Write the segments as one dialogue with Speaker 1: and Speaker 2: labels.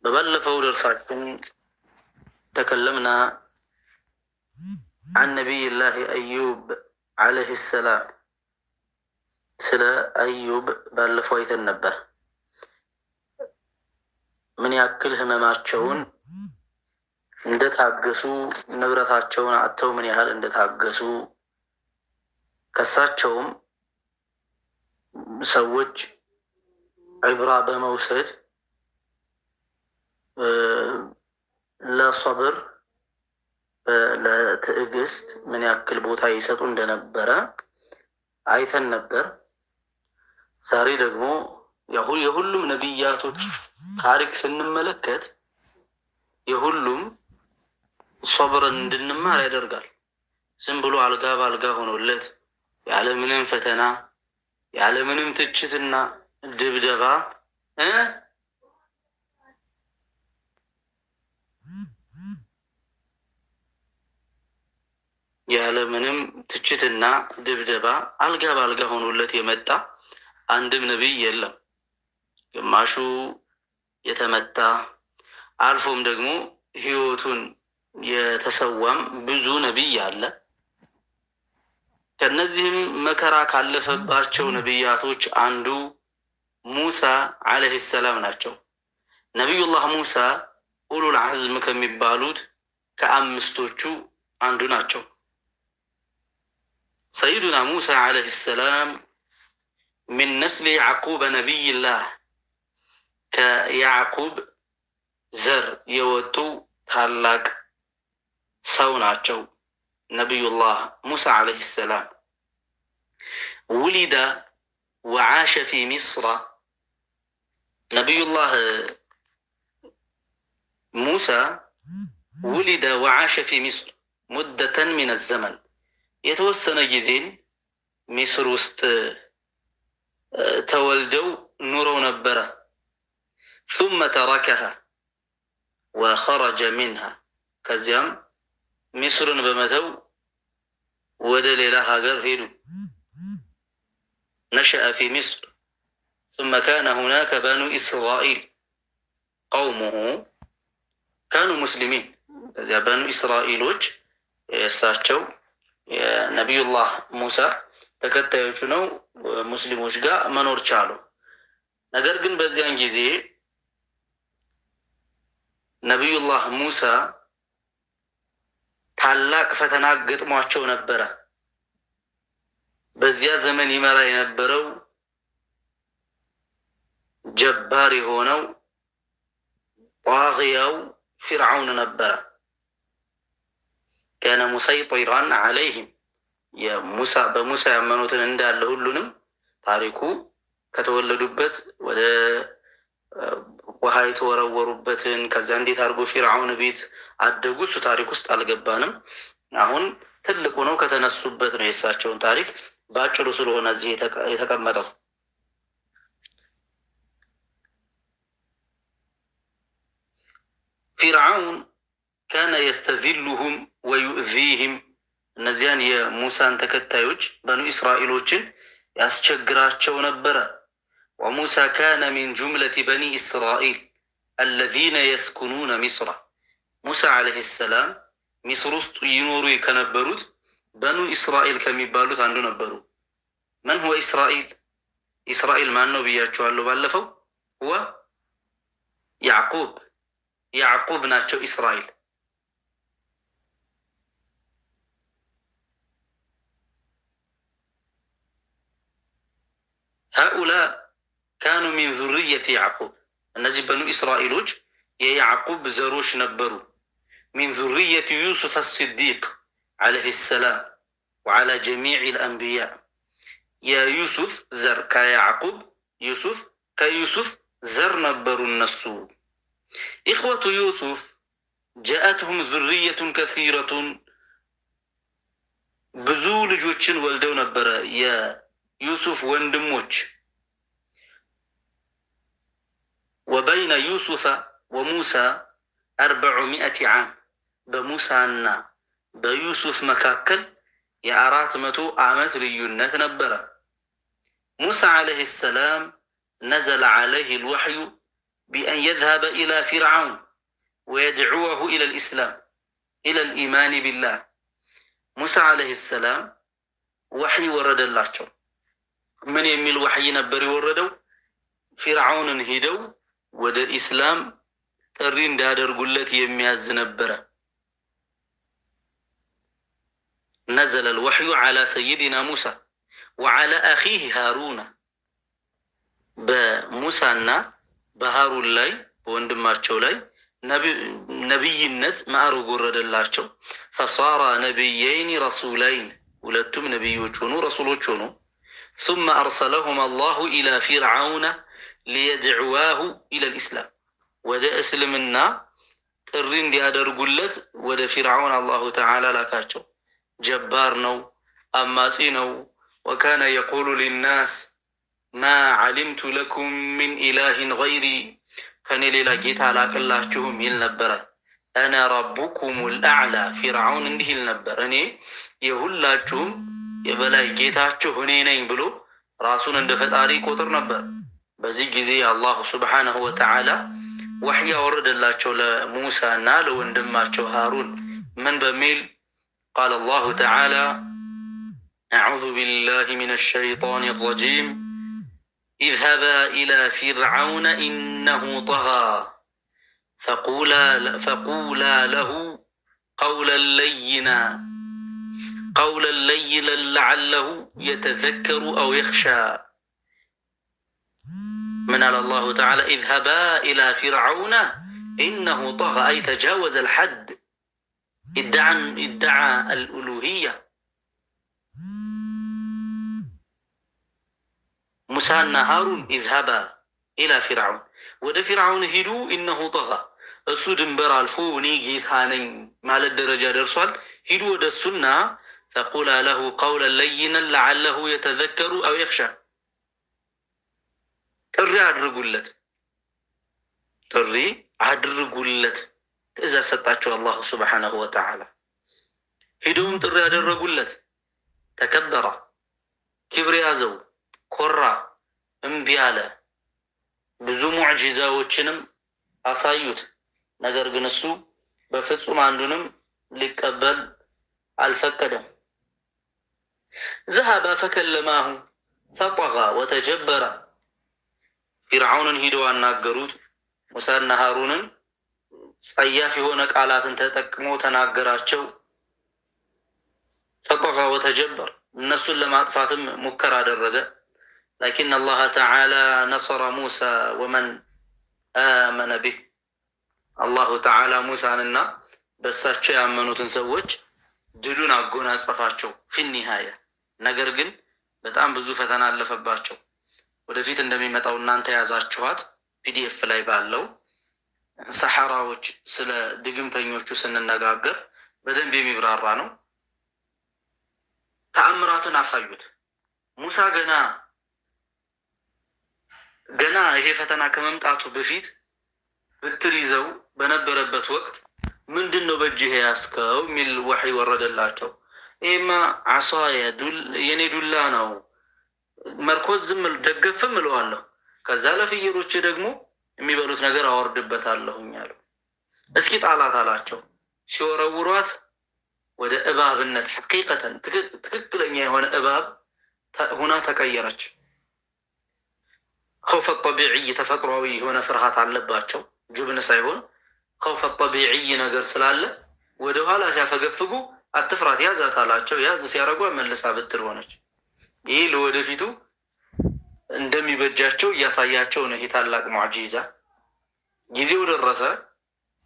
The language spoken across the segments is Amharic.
Speaker 1: በባለፈው ደርሳችን تكلمنا عن نبي الله أيوب عليه السلام። ስለ አዩብ ባለፈው አይተን ነበር። ምን ያክል ህመማቸውን እንደታገሱ፣ ንብረታቸውን አጥተው ምን ያህል እንደታገሱ፣ ከሳቸውም ሰዎች ዒብራ በመውሰድ ለሶብር፣ ለትዕግስት ምን ያክል ቦታ ይሰጡ እንደነበረ አይተን ነበር። ዛሬ ደግሞ የሁሉም ነቢያቶች ታሪክ ስንመለከት የሁሉም ሶብርን እንድንማር ያደርጋል። ዝም ብሎ አልጋ በአልጋ ሆኖለት ያለምንም ፈተና፣ ያለምንም ትችትና ድብደባ ያለምንም ትችትና ድብደባ አልጋ በአልጋ ሆኖለት የመጣ አንድም ነቢይ የለም። ግማሹ የተመታ፣ አልፎም ደግሞ ሕይወቱን የተሰዋም ብዙ ነቢይ አለ። ከነዚህም መከራ ካለፈባቸው ነቢያቶች አንዱ ሙሳ ዓለይሂ ሰላም ናቸው። ነቢዩላህ ሙሳ ኡሉል ዐዝም ከሚባሉት ከአምስቶቹ አንዱ ናቸው። ሰይዱና ሙሳ ዓለይሂ ሰላም ሚን ነስሊ ያዕቁበ ነቢይላህ፣ ከያዕቁብ ዘር የወጡ ታላቅ ሰው ናቸው። ነቢዩላህ ሙሳ ዓለይሂ ሰላም ውሊደ ወዓሸ ፊ ሚስራ። ነቢዩላህ ሙሳ ውሊደ ወዓሸ ፊ ሚስር ሙደተን ሚነ ዘመን፣ የተወሰነ ጊዜን ሚስር ውስጥ ተወልደው ኑረው ነበረ። ثመ ተረከሃ ወኸረጀ ሚንሃ፣ ከዚያም ሚስርን በመተው ወደ ሌላ ሀገር ሄዱ። ነሸአ ፊ ሚስር ثመ ካነ ሁናከ በኑ እስራኢል ቀውሙሁ ካኑ ሙስሊሚን። ከዚያ በኑ እስራኢሎች የእሳቸው የነቢዩላህ ሙሳ ተከታዮቹ ነው ሙስሊሞች ጋር መኖር ቻሉ። ነገር ግን በዚያን ጊዜ ነቢዩላህ ሙሳ ታላቅ ፈተና ገጥሟቸው ነበረ። በዚያ ዘመን ይመራ የነበረው ጀባር የሆነው ጣግያው ፊርዓውን ነበረ። ካነ ሙሰይጢራን ዓለይሂም፣ የሙሳ በሙሳ ያመኑትን እንዳለ ሁሉንም ታሪኩ ከተወለዱበት ወደ ውሃ የተወረወሩበትን፣ ከዚያ እንዴት አድርጎ ፊርዓውን ቤት አደጉ፣ እሱ ታሪክ ውስጥ አልገባንም። አሁን ትልቁ ነው ከተነሱበት ነው የእሳቸውን ታሪክ በአጭሩ ስለሆነ እዚህ የተቀመጠው። ፊርዓውን ካነ የስተዚሉሁም ወዩእዚህም፣ እነዚያን የሙሳን ተከታዮች በኑ እስራኤሎችን ያስቸግራቸው ነበረ። ወሙሳ ካነ ሚን ጁምለቲ በኒ እስራኤል አለዚነ የስኩኑነ ሚስራ። ሙሳ ዓለይሂ ሰላም ሚስር ውስጥ ይኖሩ ከነበሩት በኑ እስራኤል ከሚባሉት አንዱ ነበሩ። መን ሁወ እስራኤል? እስራኤል ማን ነው ብያቸዋለሁ ባለፈው። ሁወ ያዕቁብ፣ ያዕቁብ ናቸው እስራኤል። ሃኡላ ካኑ ሚን ዙርየት ያዕቁብ፣ እነዚህ በኑ እስራኤሎች የያዕቁብ ዘሮች ነበሩ። ሚን ዙርየት ዩሱፍ አስዲቅ ዓለይሂ ሰላም ወዓላ ጀሚዕ ልአንቢያ፣ የዩሱፍ ዘር ከያዕቁብ ዩሱፍ ከዩሱፍ ዘር ነበሩ እነሱ። ኢኽወቱ ዩሱፍ ጃአትሁም ዙርየቱን ከሲረቱን፣ ብዙ ልጆችን ወልደው ነበረ የዩሱፍ ወንድሞች። ወበይነ ዩሱፈ ወሙሳ 400 ዓም፣ በሙሳና በዩሱፍ መካከል የ400 ዓመት ልዩነት ነበረ። ሙሳ ዓለይሂ ሰላም ነዘለ ዓለይሂ ልወሕዩ بأن يذهب إلى فرعون ويدعوه إلى الإسلام، إلى الإيمان بالله። ሙሳ عليه السلام ወሕይ ወረደላቸው። ምን የሚል ወሕይ ነበር የወረደው? ፊርዓውንን ሂደው ወደ ኢስላም ጥሪ እንዲያደርጉለት የሚያዝ ነበረ። نزل الوحي على سيدنا موسى وعلى أخيه هارون፣ በሙሳና በሃሩን ላይ፣ በወንድማቸው ላይ ነቢይነት ማዕረግ ወረደላቸው። فصارا نبيين رسولين፣ ሁለቱም ነቢዮች ሆኑ፣ ረሱሎች ሆኑ። ثم أرسلهما الله إلى فرعون ليدعواه إلى الإسلام፣ ወደ እስልምና ጥሪ እንዲያደርጉለት ወደ ፊርዓውን الله تعالى ላካቸው። جبار ነው፣ አማጺ ነው። وكان يقول للناس ما علمت لكم من إله غيري፣ ከኔ ሌላ ጌታ አላቅላችሁም ይል ነበረ። أنا ربكم الأعلى፣ ፊርዓውን እንዲህ ይል ነበር፣ እኔ የሁላችሁም የበላይ ጌታችሁ እኔ ነኝ ብሎ ራሱን እንደ ፈጣሪ ቆጥር ነበር። በዚህ ጊዜ الله سبحانه وتعالى ወሕይ ያወረደላቸው ለሙሳ እና ለወንድማቸው ሃሩን ምን በሚል? قال الله تعالى: أعوذ بالله من الشيطان الرجيم، اذهبا إلى فرعون إنه طغى فقولا له قولا لينا قولا لينا لعله يتذكر أو يخشى። ምን አለ الله تعالى? اذهبا إلى فرعون إنه طغى، أي تجاوز الحد، ادعى الألوهية። ሙሳና ሃሩን اذهبا إلى فرعون፣ ወደ ፊርዓውን ሂዱ፣ إنه طغى፣ እሱ ድንበር አልፎ እኔ ጌታ ነኝ ማለት ደረጃ ደርሷል። ሂዱ ወደ እሱና فقولا له قولا لينا لعله يتذكر أو يخشى፣ ጥሪ አድርጉለት፣ ጥሪ አድርጉለት ትእዛዝ ሰጣቸው الله سبحانه وتعالى። ሂደውም ጥሪ ያደረጉለት። تكبر፣ ክብር ያዘው፣ ኮራ፣ እምቢ አለ። ብዙ ሙዕጂዛዎችንም አሳዩት። ነገር ግን እሱ በፍጹም አንዱንም ሊቀበል አልፈቀደም። ذهبا فكلماه فطغى وتجبر። ፊርዓውንን ሂደው አናገሩት። ሙሳና ሃሩንን ጸያፍ የሆነ ቃላትን ተጠቅሞ ተናገራቸው። فطغى وتجبر፣ እነሱን ለማጥፋትም ሙከራ አደረገ። لكن الله تعالى نصر موسى ومن آمن به፣ الله تعالى ሙሳንና በሳቸው ያመኑትን ሰዎች ድሉን አጎናጸፋቸው። في النهاية ነገር ግን በጣም ብዙ ፈተና አለፈባቸው። ወደፊት እንደሚመጣው እናንተ የያዛችኋት PDF ላይ ባለው ሰሐራዎች ስለ ድግምተኞቹ ስንነጋገር በደንብ የሚብራራ ነው። ተአምራትን አሳዩት። ሙሳ ገና ገና ይሄ ፈተና ከመምጣቱ በፊት ብትር ይዘው በነበረበት ወቅት ምንድን ነው በእጅህ የያዝከው የሚል ወሕይ ወረደላቸው። ይሄማ عصاي የኔ ዱላ ነው፣ መርኮዝ ዝም ደገፍም እለዋለሁ፣ ከዛ ለፍየሎቼ ደግሞ የሚበሉት ነገር አወርድበታለሁኝ አለው። እስኪ ጣላት አላቸው። ሲወረውሯት ወደ እባብነት ሐቂቀተን ትክክለኛ የሆነ እባብ ሁና ተቀየረች። خوف طبيعي፣ ተፈጥሯዊ የሆነ ፍርሃት አለባቸው። جبن ሳይሆን خوف طبيعي ነገር ስላለ ወደ ኋላ ሲያፈገፍጉ አትፍራት ያዛት አላቸው። ያዝ ሲያደርጓ መልሳ ብትር ሆነች። ይህ ለወደፊቱ እንደሚበጃቸው እያሳያቸው ነው። ይህ ታላቅ معجزة። ጊዜው ደረሰ።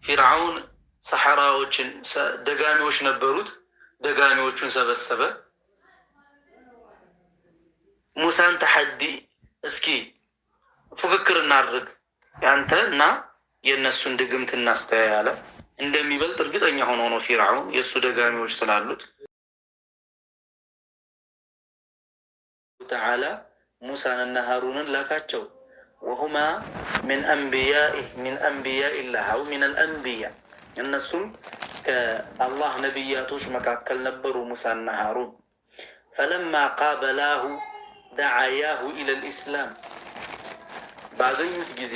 Speaker 1: ፊርዓውን ሰሐራዎችን ደጋሚዎች ነበሩት። ደጋሚዎቹን ሰበሰበ። ሙሳን تحدي፣ እስኪ ፉክክር እናድርግ፣ ያንተ እና የእነሱን ድግምት እናስተያይ አለ። እንደሚበልጥ እርግጠኛ ሆኖ ነው ፊርዓውን የእሱ ደጋሚዎች ስላሉት። تعالى ሙሳንና ሃሩንን ላካቸው። وهما من أنبياء من أنبياء الله أو من الأنبياء፣ እነሱም ከአላህ ነቢያቶች መካከል ነበሩ ሙሳና ሃሩን። فلما قابلاه دعياه إلى الإسلام፣ ባገኙት ጊዜ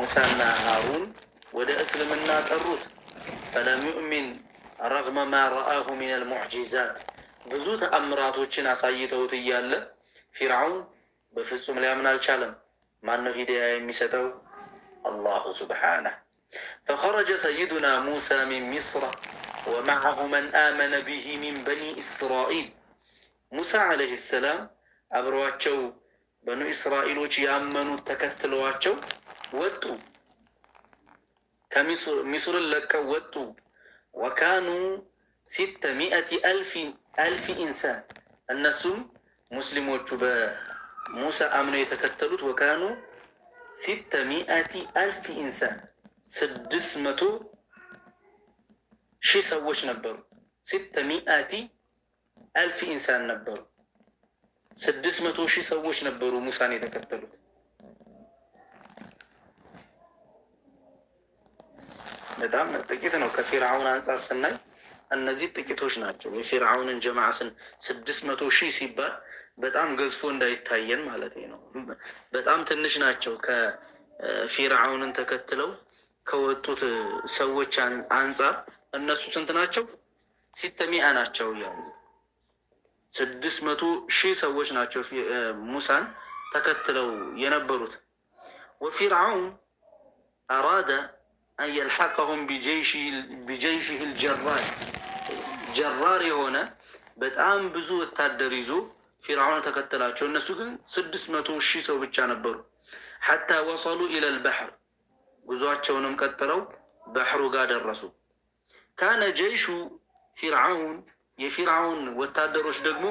Speaker 1: ሙሳና ሃሩን ወደ እስልምና ጠሩት። فلم يؤمن رغم ما رآه من المعجزات፣ ብዙ ተአምራቶችን አሳይተውት እያለ ፊርዓውን በፍጹም ሊያምን አልቻለም። ማነው ሂዳያ የሚሰጠው? الله سبحانه። فخرج سيدنا موسى من مصر ومعه من آمن به من بني إسرائيل። ሙሳ عليه السلام አብረዋቸው በኑ እስራኤሎች ያመኑት ተከትለዋቸው ወጡ። ከሚስርን ለቀው ወጡ። وكانوا 600 ألف إنسان፣ እነሱም ሙስሊሞቹ በሙሳ አምነው የተከተሉት وكانوا 600 ألف إنسان፣ 600,000 ሰዎች ነበሩ። 600 ألف إنسان ነበሩ። 600,000 ሰዎች ነበሩ ሙሳን የተከተሉት። በጣም ጥቂት ነው። ከፊርዓውን አንጻር ስናይ እነዚህ ጥቂቶች ናቸው። የፊርዓውንን ጀማዓ ስን 600,000 ሲባል በጣም ገዝፎ እንዳይታየን ማለት ነው። በጣም ትንሽ ናቸው። ከፊርዓውንን ተከትለው ከወጡት ሰዎች አንጻር እነሱ ስንት ናቸው? 600 ናቸው እያሉ 600,000 ሰዎች ናቸው ሙሳን ተከትለው የነበሩት። وفرعون أراد أن يلحقهم بجيشه الجرار፣ جرار የሆነ በጣም ብዙ ወታደር ይዞ ፊርዓውን ተከተላቸው። እነሱ ግን 600,000 ሰው ብቻ ነበሩ። حتى وصلوا إلى البحر፣ ጉዟቸውንም ቀጥለው ባህሩ ጋር ደረሱ። كان جيش فرعون፣ የፊርዓውን ወታደሮች ደግሞ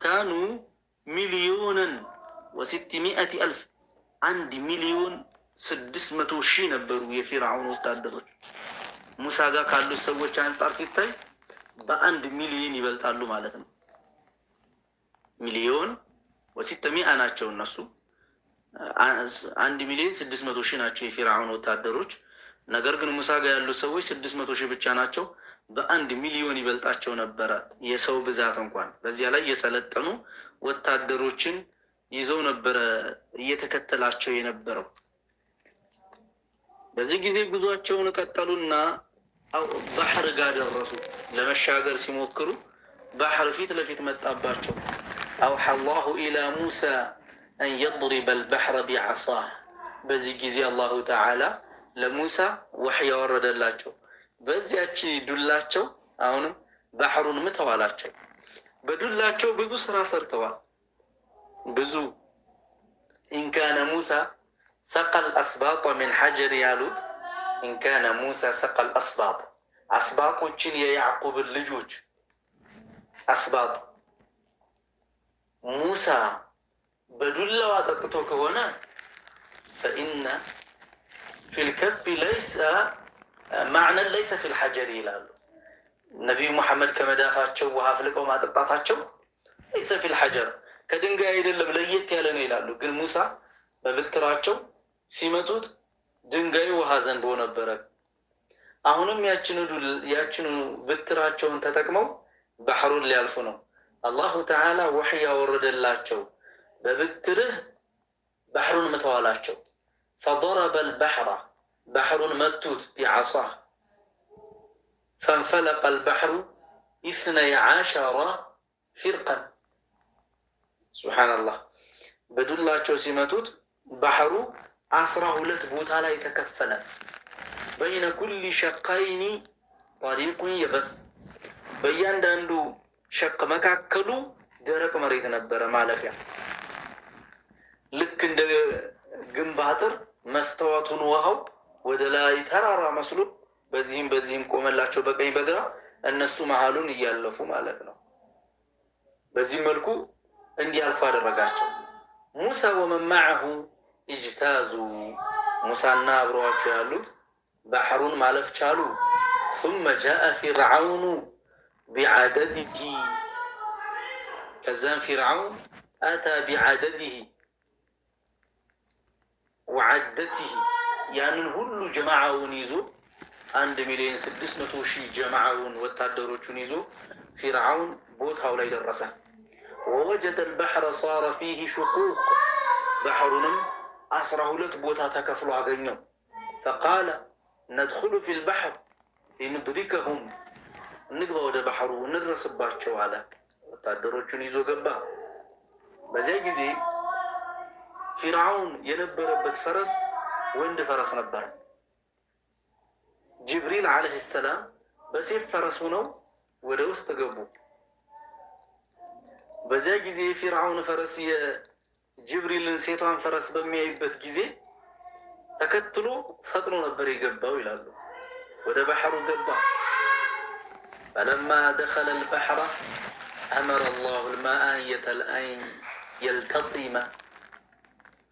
Speaker 1: كانوا مليونا و600 ألف፣ 1,600,000 ነበሩ የፊርዓውን ወታደሮች። ሙሳ ጋር ካሉት ሰዎች አንጻር ሲታይ በ1 ሚሊዮን ይበልጣሉ ማለት ነው። مليون و600 ናቸው እነሱ። 1,600,000 ናቸው የፊርዓውን ወታደሮች። ነገር ግን ሙሳ ጋር ያሉት ሰዎች 600,000 ብቻ ናቸው። በ1 ሚሊዮን ይበልጣቸው ነበረ የሰው ብዛት እንኳን። በዚያ ላይ የሰለጠኑ ወታደሮችን ይዘው ነበረ እየተከተላቸው የነበረው። በዚህ ጊዜ ጉዟቸውን ቀጠሉና ባህር ጋር ደረሱ። ለመሻገር ሲሞክሩ ባህር ፊት ለፊት መጣባቸው። أوحى الله إلى موسى أن يضرب البحر بعصاه። በዚህ ጊዜ الله تعالى ለሙሳ ወሕይ ያወረደላቸው፣ በዚያች ዱላቸው አሁንም ባህሩን ምተው አላቸው። በዱላቸው ብዙ ስራ ሰርተዋል። ብዙ إن كان موسى سقى الأسباط من حجر ያሉት፣ إن كان موسى سقى الأسباط፣ አስባጦችን የያዕቁብን ልጆች أسباط ሙሳ በዱላው አጠጥቶ ከሆነ فإن في الكف ليس معنى ليس في الحجر ይላሉ። ነቢዩ መሐመድ ከመዳፋቸው ውሃ አፍልቀው ማጠጣታቸው ليس في الحجر፣ ከድንጋይ አይደለም ለየት ያለ ነው ይላሉ። ግን ሙሳ በበትራቸው ሲመቱት ድንጋዩ ውሃ ዘንቦ ነበረ። አሁንም ያችኑ ብትራቸውን ተጠቅመው ባህሩን ሊያልፉ ነው። الله تعالى ወሕይ ያወረደላቸው፣ በብትርህ ባህሩን ምተው አላቸው። فضرب البحر፣ ባህሩን መቱት፣ بعصاه فانفلق البحر 12 فرقا። سبحان الله። በዱላቸው ሲመቱት ባህሩ 12 ቦታ ላይ ተከፈለ። بين كل شقين طريق يبس፣ በእያንዳንዱ شق መካከሉ ደረቅ መሬት ነበረ ማለፊያ። ልክ እንደ ግንብ አጥር መስተዋቱን ውሃው ወደ ላይ ተራራ መስሎ በዚህም በዚህም ቆመላቸው፣ በቀኝ በግራ እነሱ መሀሉን እያለፉ ማለት ነው። በዚህም መልኩ እንዲያልፉ አደረጋቸው። موسى ومن معه اجتازوا፣ ሙሳና አብረዋቸው ያሉት ባህሩን ማለፍ ቻሉ። ثم جاء فرعون بعدده፣ ከዛም ፊርዓውን أتى بعدده وعدته፣ ያንን ሁሉ ጀማዓውን ይዞ 1,600,000 ጀማዓውን ወታደሮቹን ይዞ ፊርዓውን ቦታው ላይ ደረሰ። ووجد البحر صار فيه شقوق፣ ባህሩንም 12 ቦታ ተከፍሎ አገኘው። فقال ندخل في البحر لندركهم እንግባ ወደ ባህሩ እንድረስባቸው አለ። ወታደሮቹን ይዞ ገባ። በዚያ ጊዜ ፊርዓውን የነበረበት ፈረስ ወንድ ፈረስ ነበር። ጅብሪል ዓለይሂ ሰላም በሴት ፈረስ ሆነው ወደ ውስጥ ገቡ። በዚያ ጊዜ የፊርዓውን ፈረስ የጅብሪልን ሴቷን ፈረስ በሚያይበት ጊዜ ተከትሎ ፈጥኖ ነበር የገባው ይላሉ። ወደ ባህሩ ገባ። ፈለማ ደኸለ ልባሕረ አመረ ላሁ ልማአ አን የልተጢመ።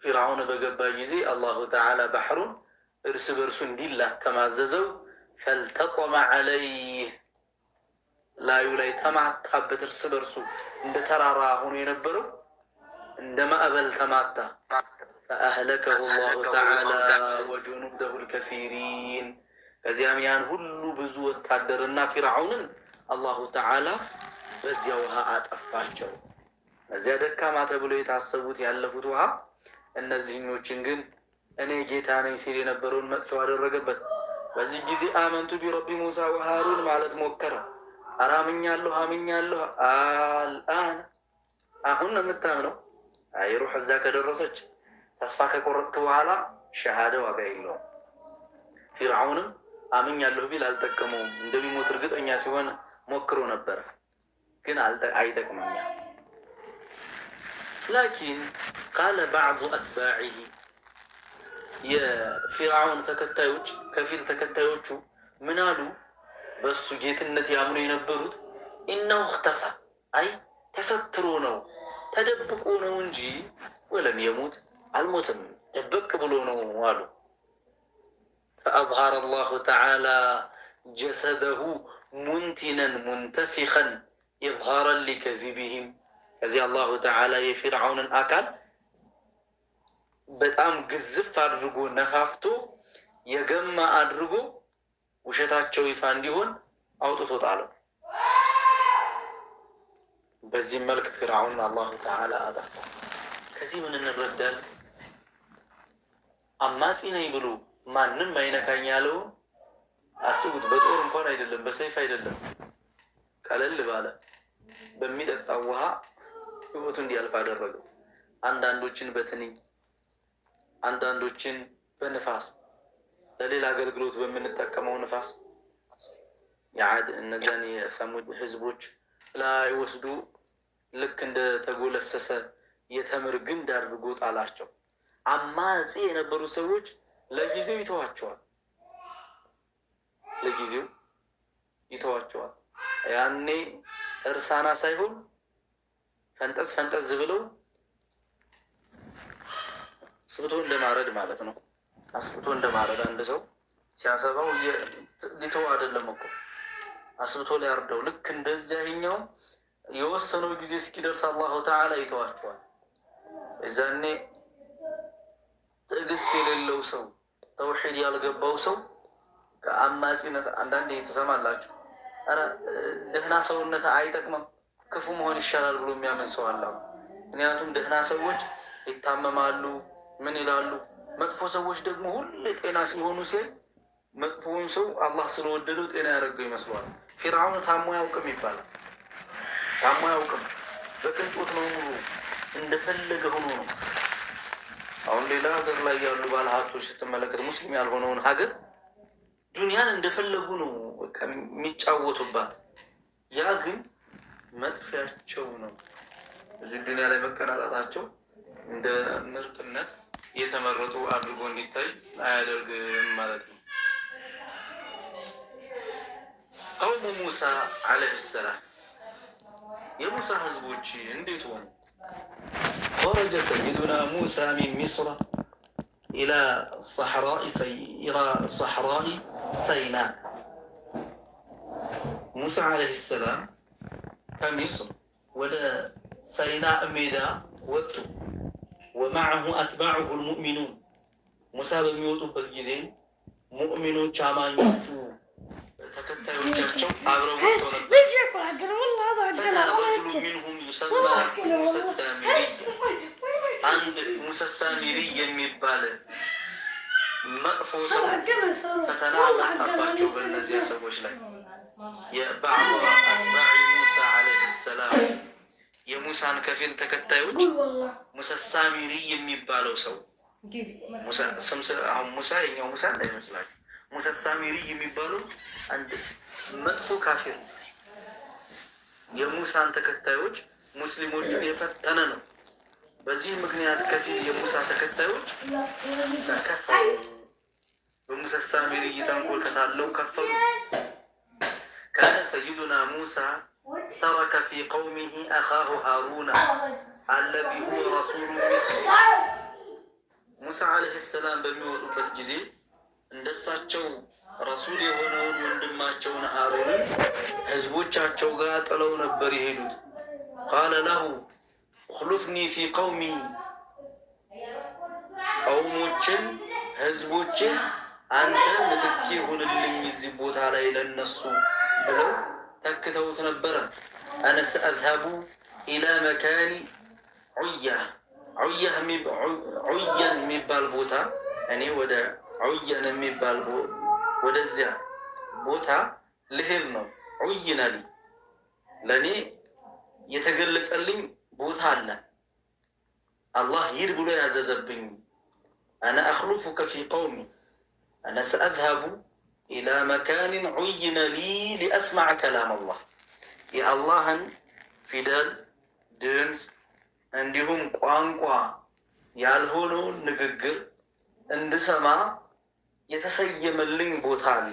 Speaker 1: ፊርዓውን በገባ ጊዜ አላሁ ተዓላ ባህሩን እርስ በእርሱ እንዲላተም አዘዘው። ፈልተጠመ ዐለይህ ላዩ ላይ ተማታበት። እርስ በእርሱ እንደ ተራራ ሆኖ የነበረው እንደ ማዕበል ተማታ። ፈአህለከሁ ላሁ ተዓላ ወጁኑደሁ ልከሲሪን። ከዚያም ያን ሁሉ ብዙ ወታደርና ፊርዓውንን አላሁ ተዓላ በዚያ ውሃ አጠፋቸው። እዚያ ደካማ ተብሎ የታሰቡት ያለፉት ውሃ እነዚህኞችን ግን እኔ ጌታ ነኝ ሲል የነበረውን መጥፎ አደረገበት። በዚህ ጊዜ آمنت برب موسى وهارون ማለት ሞከረ። ኧረ አምኛለሁ አምኛለሁ። الآن አሁን ነው የምታምነው? አይ ሩሕ እዛ ከደረሰች ተስፋ ከቆረጥክ በኋላ ሸሃደ ዋጋ የለውም። ፊርዓውንም አምኛለሁ ቢል አልጠቀመውም። እንደሚሞት እርግጠኛ ሲሆን ሞክሮ ነበረ፣ ግን አይጠቅምም። لكن قال بعض أتباعه የፊርዓውን ተከታዮች ከፊል ተከታዮቹ ምን አሉ? በእሱ ጌትነት ያምኑ የነበሩት إنه اختفى አይ ተሰትሮ ነው ተደብቆ ነው እንጂ ولم يمت አልሞትም ደበቅ ብሎ ነው አሉ። فأظهر الله تعالى جسده منتنا منتفخا إظهارا لكذبهم። ከዚህ አላሁ ተዓላ የፊርዓውንን አካል በጣም ግዝፍ አድርጎ ነፋፍቶ የገማ አድርጎ ውሸታቸው ይፋ እንዲሆን አውጥቶ ጣለው። በዚህም መልክ ፊርዓውን አላሁ ተዓላ አጠፋው። ከዚህ ምን እንረዳለን? አማጺ ነኝ ብሎ ማንም አይነካኝ ያለውን አስቡት። በጦር እንኳን አይደለም፣ በሰይፍ አይደለም፣ ቀለል ባለ በሚጠጣው ውሃ ህይወቱ እንዲያልፍ አደረገው። አንዳንዶችን በትንኝ፣ አንዳንዶችን በንፋስ፣ ለሌላ አገልግሎት በምንጠቀመው ንፋስ የዓድ እነዚያን የሰሙድ ህዝቦች ላይ ወስዶ ልክ እንደ ተጎለሰሰ የተምር ግንድ አድርጎ ጣላቸው። አማጺ የነበሩ ሰዎች ለጊዜው ይተዋቸዋል፣ ለጊዜው ይተዋቸዋል። ያኔ እርሳና ሳይሆን ፈንጠዝ ፈንጠዝ ብለው አስብቶ እንደማረድ ማለት ነው። አስብቶ እንደማረድ አንድ ሰው ሲያሰባው ሊተው አይደለም እኮ አስብቶ ሊያርደው። ልክ እንደዚያኛው የወሰነው ጊዜ እስኪደርስ አላሁ ተዓላ ይተዋቸዋል። የዛኔ ትዕግስት የሌለው ሰው፣ ተውሒድ ያልገባው ሰው ከአማጺነት አንዳንዴ የተሰማላችሁ ኧረ ደህና ሰውነት አይጠቅምም ክፉ መሆን ይሻላል ብሎ የሚያምን ሰው አለ። ምክንያቱም ደህና ሰዎች ይታመማሉ፣ ምን ይላሉ። መጥፎ ሰዎች ደግሞ ሁሌ ጤና ሲሆኑ ሲል መጥፎውን ሰው አላህ ስለወደደው ጤና ያደረገው ይመስለዋል። ፊርዓውን ታሞ አያውቅም ይባላል። ታሞ አያውቅም። በቅንጦት ነው ኑሮ፣ እንደፈለገ ሆኖ ነው። አሁን ሌላ ሀገር ላይ ያሉ ባለሀብቶች ስትመለከት ሙስሊም ያልሆነውን ሀገር ዱንያን እንደፈለጉ ነው የሚጫወቱባት። ያ ግን መጥፊያቸው ነው። እዚህ ዱንያ ላይ መቀናጣታቸው እንደ ምርጥነት የተመረጡ አድርጎ እንዲታይ አያደርግም ማለት ነው። ቀውሙ ሙሳ ዓለይሂ ሰላም የሙሳ ህዝቦች እንዴት ሆኑ? خرج سيدنا موسى من مصر إلى صحراء سيناء። ሙሳ ዓለይሂ ሰላም ከሚስር ወደ ሰይናእ ሜዳ ወጡ። ومعه أتباعه المؤمنون። ሙሳ በሚወጡበት ጊዜ ሙእሚኖች አማኞቹ ተከታዮቻቸው አብረው ወጥተው ነበር። رجل منهم يسمى موسى السامري፣ አንድ ሙሳ ሳሚሪ የሚባል መጥፎ ሰው ፈተና መጣባቸው በእነዚያ ሰዎች ላይ። የባዕድ أتباع موسى عليه السلام፣ የሙሳን ከፊል ተከታዮች ሙሳ ሳሚሪ የሚባለው ሰው፣ አሁን ሙሳ የኛው ሙሳ እንዳይመስላችሁ፣ ሙሳ ሳሚሪ የሚባለው አንድ መጥፎ ካፊር የሙሳን ተከታዮች ሙስሊሞቹን የፈተነ ነው። በዚህ ምክንያት ከፊል የሙሳ ተከታዮች ከፈሩ። በሙሳ ሳሚሪ ተንኮል ተታለው ከፈሩ። كان سيدنا موسى ترك في قومه أخاه هارون الذي هو رسول مثله። ሙሳ عليه السلام በሚወጡበት ጊዜ እንደሳቸው ረሱል የሆነውን ወንድማቸውን ሃሩንን ህዝቦቻቸው ጋር ጥለው ነበር የሄዱት። قال له اخلفني في قومي፣ ቀውሞችን ህዝቦችን አንተ ምትኬ ሁንልኝ እዚህ ቦታ ላይ ለነሱ ብለው ተክተውት ነበረ። أنا سأذهب إلى مكان عين ዑያን የሚባል ቦታ፣ እኔ ወደ ዑያን የሚባል ወደዚያ ቦታ ልሄድ ነው። عين لي፣ ለእኔ የተገለጸልኝ ቦታ አለ። አላህ ሂድ ብሎ ያዘዘብኝ። أنا أخلفك في قومي، أنا سأذهب إلى مكان عين لي لأسمع كلام الله፣ የአላህን ፊደል፣ ድምፅ እንዲሁም ቋንቋ ያልሆነውን ንግግር እንድሰማ የተሰየመልኝ ቦታ አለ።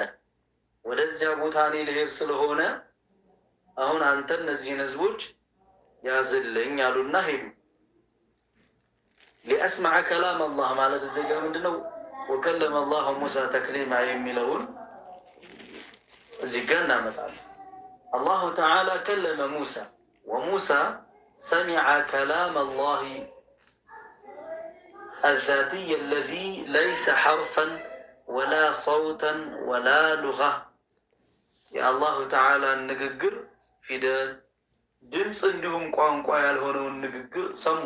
Speaker 1: ወደዚያ ቦታ እኔ ልሄድ ስለሆነ አሁን አንተ እነዚህን ህዝቦች ያዝልኝ አሉና ሄዱ። لأسمع كلام الله ማለት እዚህ ጋ ምንድነው? وكلم الله موسى تكليما የሚለውን እዚህ ጋ እናመጣለን። الله تعالى كلم موسى وموسى سمع كلام الله الذاتي الذي ليس حرفا ولا صوتا ولا لغة። የ الله تعالى ንግግር ፊደል፣ ድምፅ እንዲሁም ቋንቋ ያልሆነውን ንግግር ሰሙ።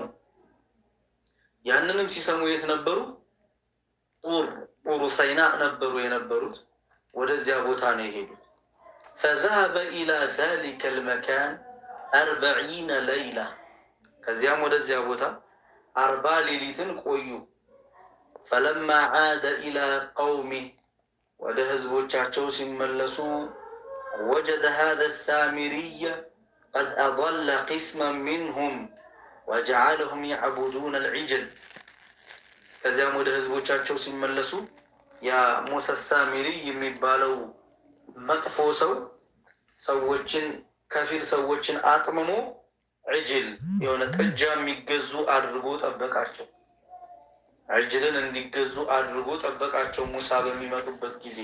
Speaker 1: ያንንም ሲሰሙ የት ነበሩ? ጡሩ ሰይና ነበሩ የነበሩት። ወደዚያ ቦታ ነው የሄዱት። فذهب إلى ذلك المكان 40 ليلة፣ ከዚያም ወደዚያ ቦታ 40 ሌሊትን ቆዩ። فلما عاد إلى قومه፣ ወደ ህዝቦቻቸው ሲመለሱ وجد هذا السامري قد أضل قسما منهم وجعلهم يعبدون العجل። ከዚያም ወደ ህዝቦቻቸው ሲመለሱ ያ ሙሳ ሳሚሪ የሚባለው መጥፎ ሰው ሰዎችን፣ ከፊል ሰዎችን አጥምሞ عجل የሆነ ጥጃ የሚገዙ አድርጎ ጠበቃቸው። عجል ን እንዲገዙ አድርጎ ጠበቃቸው። ሙሳ በሚመጡበት ጊዜ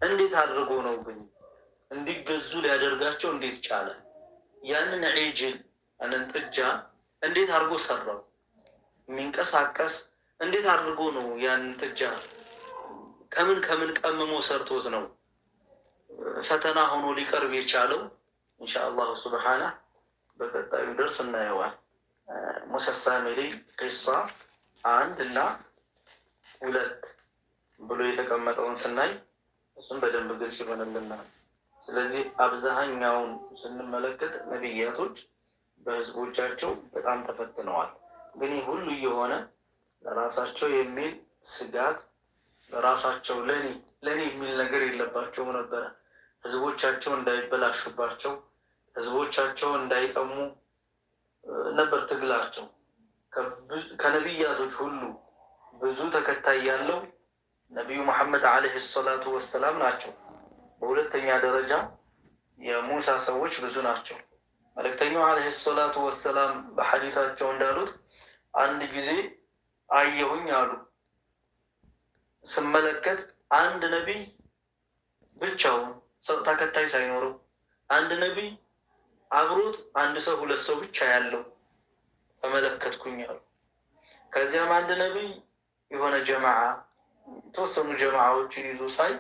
Speaker 1: እንዴት አድርጎ ነው ግን እንዲገዙ ሊያደርጋቸው እንዴት ቻለ? ያንን عجل፣ ያንን ጥጃ እንዴት አድርጎ ሰራው? የሚንቀሳቀስ እንዴት አድርጎ ነው? ያንን ጥጃ ከምን ከምን ቀምሞ ሰርቶት ነው ፈተና ሆኖ ሊቀርብ የቻለው? إن شاء الله سبحانه በቀጣዩ ደርስ እናየዋል። ሙሳ ሳሚሪ قصة አንድ እና ሁለት ብሎ የተቀመጠውን ስናይ እሱም በደንብ ግልጽ ይሆንልናል። ስለዚህ አብዛኛውን ስንመለከት ነቢያቶች በህዝቦቻቸው በጣም ተፈትነዋል። ግን ይህ ሁሉ እየሆነ ለራሳቸው የሚል ስጋት፣ ለራሳቸው ለኔ ለኔ የሚል ነገር የለባቸውም ነበረ። ህዝቦቻቸው እንዳይበላሹባቸው፣ ህዝቦቻቸው እንዳይጠሙ ነበር ትግላቸው። ከነቢያቶች ሁሉ ብዙ ተከታይ ያለው ነቢዩ መሐመድ عليه الصلاة والسلام ናቸው። በሁለተኛ ደረጃ የሙሳ ሰዎች ብዙ ናቸው። መልእክተኛው عليه الصلاة والسلام በሐዲሳቸው እንዳሉት አንድ ጊዜ አየሁኝ አሉ። ስመለከት አንድ ነቢይ ብቻውን ሰው ተከታይ ሳይኖረው፣ አንድ ነቢይ አብሮት አንድ ሰው ሁለት ሰው ብቻ ያለው ተመለከትኩኝ አሉ። ከዚያም አንድ ነቢይ የሆነ ጀማዓ፣ የተወሰኑ ጀማዓዎችን ይዞ ሳይ፣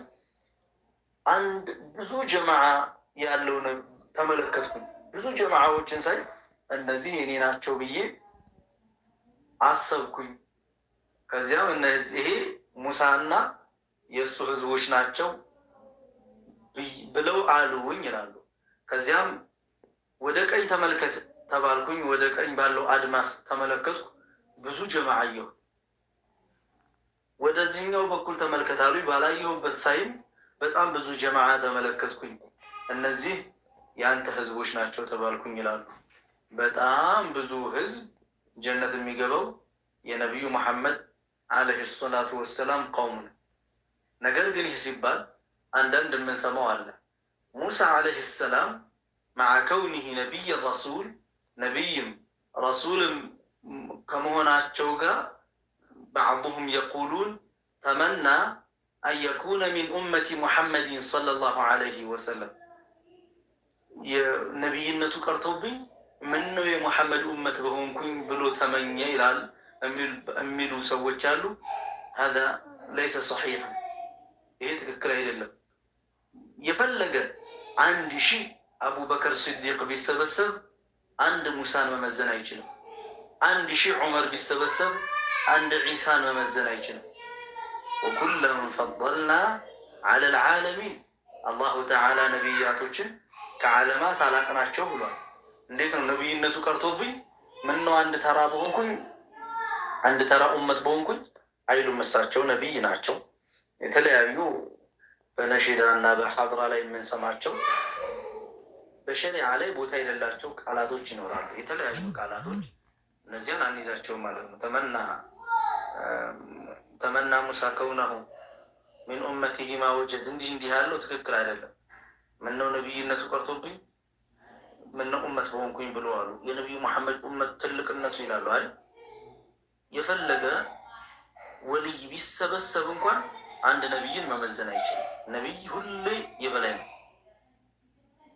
Speaker 1: አንድ ብዙ ጀማዓ ያለው ተመለከትኩኝ። ብዙ ጀማዓዎችን ሳይ እነዚህ የኔ ናቸው ብዬ አሰብኩኝ። ከዚያም እነዚህ ይሄ ሙሳና የእሱ ህዝቦች ናቸው ብለው አሉኝ ይላሉ። ከዚያም ወደ ቀኝ ተመልከት ተባልኩኝ። ወደ ቀኝ ባለው አድማስ ተመለከትኩ፣ ብዙ ጀማዓ አየሁ። ወደዚህኛው በኩል ተመልከት አሉኝ። ባላየሁበት ሳይም በጣም ብዙ ጀማዓ ተመለከትኩኝ። እነዚህ የአንተ ህዝቦች ናቸው ተባልኩኝ ይላሉ። በጣም ብዙ ህዝብ ጀነት የሚገባው የነቢዩ መሐመድ ዓለይሂ ሰላቱ ወሰላም ቀውም ነው። ነገር ግን ይህ ሲባል አንዳንድ የምንሰማው አለ። ሙሳ ዓለይሂ ሰላም መዓ ከውኒሂ ነቢይ ረሱል፣ ነቢይም ረሱልም ከመሆናቸው ጋር ባዕዱሁም የቁሉን ተመና አን የኩነ ሚን ኡመቲ ሙሐመድን ሰለላሁ ዓለይሂ ወሰለም፣ የነቢይነቱ ቀርቶብኝ ምነው የሙሐመድ ኡመት በሆንኩኝ ብሎ ተመኘ ይላል የሚሉ ሰዎች አሉ። ሀዛ ለይሰ ሰሒሕ፣ ይሄ ትክክል አይደለም። የፈለገ 1000 አቡበከር ስዲቅ ቢሰበሰብ አንድ ሙሳን መመዘን አይችልም። 1000 ዑመር ቢሰበሰብ አንድ ዒሳን መመዘን አይችልም። ወኩለን ፈضልና ዐለ ልዓለሚን፣ አላሁ ተዓላ ነቢያቶችን ከዓለማት አላቅናቸው ብሏል። እንዴት ነው ነቢይነቱ ቀርቶብኝ ምነው አንድ ተራ በሆንኩኝ፣ አንድ ተራ ኡመት በሆንኩኝ አይሉም። እሳቸው ነቢይ ናቸው። የተለያዩ በነሺዳ እና በሐድራ ላይ የምንሰማቸው በሸሪዓ ላይ ቦታ የሌላቸው ቃላቶች ይኖራሉ። የተለያዩ ቃላቶች እነዚያን አንይዛቸውም ማለት ነው። ተመና ሙሳ ከውነሁ ሚን ኡመቲሂ ማ ወጀድ፣ እንዲህ እንዲህ ያለው ትክክል አይደለም። ምነው ነቢይነቱ ቀርቶብኝ ምነው ኡመት በሆንኩኝ ብሎ አሉ። የነቢዩ መሐመድ ኡመት ትልቅነቱ ይላሉ። አይ የፈለገ ወልይ ቢሰበሰብ እንኳን አንድ ነቢይን መመዘን አይችልም። ነቢይ ሁሌ የበላይ ነው።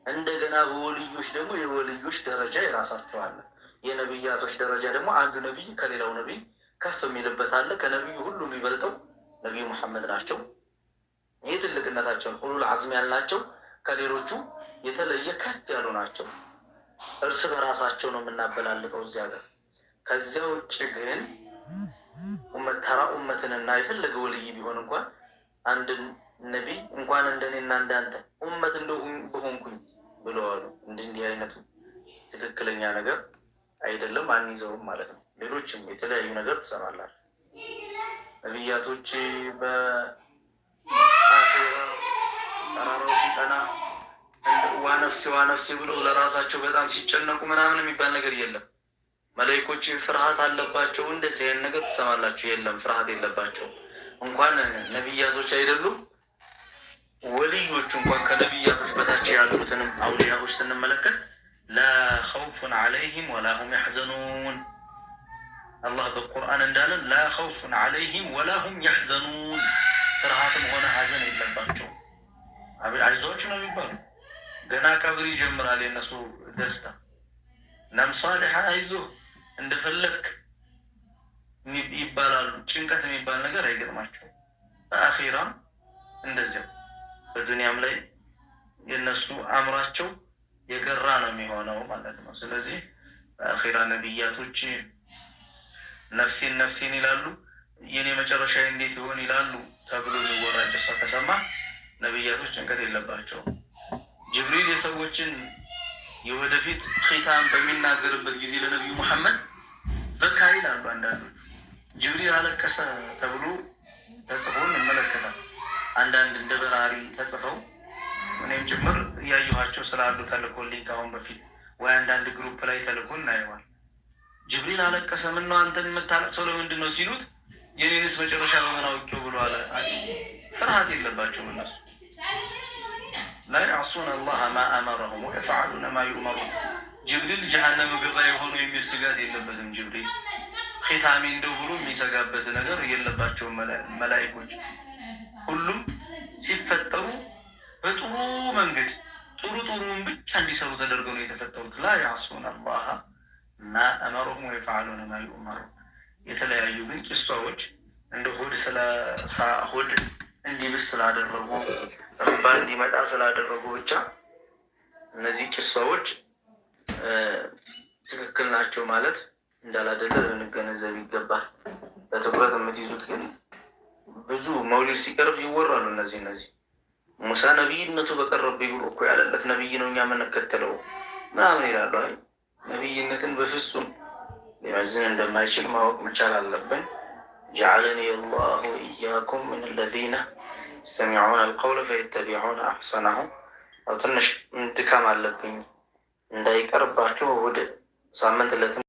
Speaker 1: እንደገና በወልዮች ደግሞ የወልዮች ደረጃ የራሳቸው አለ። የነቢያቶች ደረጃ ደግሞ አንዱ ነቢይ ከሌላው ነቢይ ከፍ የሚልበት አለ። ከነቢዩ ሁሉ የሚበልጠው ነቢዩ መሐመድ ናቸው። ይህ ትልቅነታቸውን ኡሉል አዝም ያልናቸው ከሌሎቹ የተለየ ከፍ ያሉ ናቸው። እርስ በራሳቸው ነው የምናበላልጠው እዚያ ጋር። ከዚያ ውጭ ግን ተራ ኡመትንና የፈለገ ወልይ ቢሆን እንኳን አንድ ነቢይ እንኳን እንደኔና እንዳንተ ኡመት እንደው በሆንኩኝ ብለዋሉ። እንዲህ አይነቱ ትክክለኛ ነገር አይደለም፣ አንይዘውም ማለት ነው። ሌሎችም የተለያዩ ነገር ትሰማላችሁ። ነቢያቶች በአኼራ ተራራው ሲጠና ዋነፍሴ ዋነፍሴ ብለው ለራሳቸው በጣም ሲጨነቁ ምናምን የሚባል ነገር የለም። መላኢኮች ፍርሃት አለባቸው፣ እንደዚህ አይነት ነገር ትሰማላችሁ። የለም፣ ፍርሃት የለባቸው። እንኳን ነቢያቶች አይደሉም ወልዮቹ እንኳን ከነቢያቶች በታች ያሉትንም አውሊያዎች ስንመለከት ላ ኸውፉን ዐለይሂም ወላ ሁም ያሕዘኑን። አላህ በቁርአን እንዳለን ላ ኸውፉን ዐለይሂም ወላ ሁም ያሕዘኑን፣ ፍርሃትም ሆነ ሀዘን የለባቸውም። አይዟችሁ ነው የሚባሉ። ገና ቀብር ይጀምራል የነሱ ደስታ። ነም ሳሊሐ አይዞህ እንደፈለክ ይባላሉ። ጭንቀት የሚባል ነገር አይገጥማቸውም። በአኼራም እንደዚያው በዱንያም ላይ የነሱ አእምራቸው የገራ ነው የሚሆነው ማለት ነው። ስለዚህ በአኼራ ነቢያቶች ነፍሴን ነፍሴን ይላሉ፣ የኔ መጨረሻ እንዴት ይሆን ይላሉ ተብሎ የሚወራ ቂሷ ከሰማ ነቢያቶች ጭንቀት የለባቸውም። ጅብሪል የሰዎችን የወደፊት ኺታም በሚናገርበት ጊዜ ለነቢዩ መሐመድ በካ ይላሉ አንዳንዶቹ። ጅብሪል አለቀሰ ተብሎ ተጽፎ እንመለከታል። አንዳንድ እንደ በራሪ ተጽፈው እኔም ጭምር እያየኋቸው ስላሉ ተልኮልኝ ከአሁን በፊት ወይ አንዳንድ group ላይ ተልኮ እናየዋል። ጅብሪል አለቀሰ፣ ምነው አንተን የምታለቅሰው ለምንድን ነው ሲሉት የኔንስ መጨረሻ በምን አውቄው ብሎ አለ። ፍርሃት የለባቸውም እነሱ። لا يعصون الله ما أمرهم ويفعلون ما يؤمرون። ጅብሪል ጀሃነም ገባ የሆኑ የሚል ስጋት የለበትም። ጅብሪል ኺታሜ እንደው ብሎ የሚሰጋበት ነገር የለባቸውም። መላኢኮች ሁሉም ሲፈጠሩ በጥሩ መንገድ ጥሩ ጥሩን ብቻ እንዲሰሩ ተደርገው ነው የተፈጠሩት። لا يعصون الله ما أمرهم ويفعلون ما يؤمرون። የተለያዩ ግን ቂሷዎች እንደ ሆድ ሆድ እንዲብስ ስላደረጉ እምባ እንዲመጣ ስላደረጉ ብቻ እነዚህ ቂሷዎች ትክክል ናቸው ማለት እንዳላደለ ልንገነዘብ ይገባል። በትኩረት የምትይዙት ግን ብዙ መውሊድ ሲቀርብ ይወራሉ እነዚህ ሙሳ ነቢይነቱ በቀረብኝ ብሎ እኮ ያለለት ነቢይ ነው እኛ የምንከተለው ምናምን ይላሉ። አይ ነቢይነትን በፍጹም ሊመዝን እንደማይችል ማወቅ መቻል አለብን። جعلني الله وإياكم من الذين يستمعون القول فيتبعون أحسنه። ያው ትንሽ ድካም አለብኝ እንዳይቀርባችሁ እሑድ ሳምንት ዕለትም